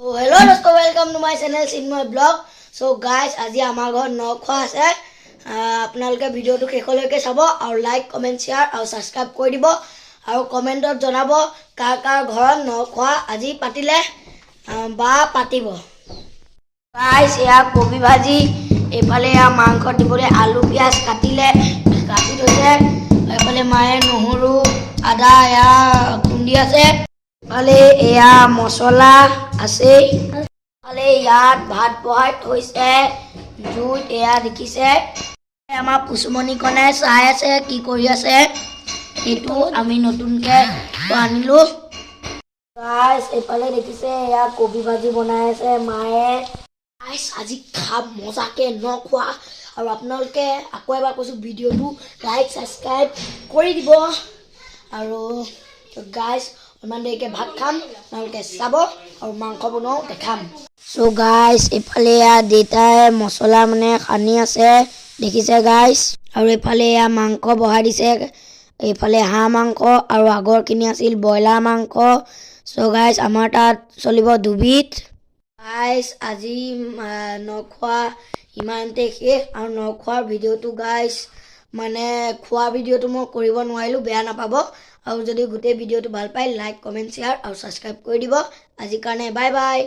Hello' দোস্ত, welcome to my channel Chinmoy blog. So guys, আজি আমাৰ ঘৰত ন খোৱা আছে। আপোনালোকে ভিডিঅ'টো শেষলৈকে চাব আৰু লাইক, কমেণ্ট, শ্বেয়াৰ আৰু ছাবস্ক্ৰাইব কৰি দিব আৰু কমেণ্টত জনাব কাৰ কাৰ ঘৰত ন খোৱা আজি পাতিলে বা পাতিব। গাইজ, এয়া কবি ভাজি, এইফালে এয়া মাংস দিবলৈ আলু পিঁয়াজ কাটিলে, কাটি থৈছে। এইফালে মায়ে নহৰু আদা এয়া খুন্দি আছে। এইফালে এয়া মছলা আছেই। এইফালে ইয়াত ভাত বহাই থৈছে জুইত, এয়া দেখিছে। আমাৰ পুচুমণিকণে চাই আছে কি কৰি আছে। সেইটো আমি নতুনকৈ আনিলো। গাইজ, এইফালে দেখিছে, এয়া কবি ভাজি বনাই আছে মায়ে। গাইজ, আজি খাম মজাকে ন খোৱা। আৰু আপোনালোকে, আকৌ এবাৰ কৈছোঁ, ভিডিঅ'টো লাইক, ছাবস্ক্ৰাইব কৰি দিব। আৰু গাইজ, ইমান দেৰিকৈ ভাত খাম, আপোনালোকে চাব আৰু মাংস বনোৱাও দেখাম। চ' গাইজ, এইফালে এয়া দেউতাই মছলা মানে সানি আছে, দেখিছে গাইজ। আৰু এইফালে এয়া মাংস বহাই দিছে। এইফালে হাঁহ মাংস আৰু আগৰখিনি আছিল ব্ৰইলাৰ মাংস। চ' গাইজ, আমাৰ তাত চলিব দুবিধ। গাইজ, আজি নখোৱা ইমানতে শেষ। আৰু নখোৱাৰ ভিডিঅ'টো গাইজ, মানে খোৱা ভিডিঅ'টো মই কৰিব নোৱাৰিলোঁ, বেয়া নাপাব। আৰু যদি গোটেই ভিডিঅ'টো ভাল পায়, লাইক, কমেণ্ট, শ্বেয়াৰ আৰু ছাবস্ক্ৰাইব কৰি দিব। আজিৰ কাৰণে বাই বাই।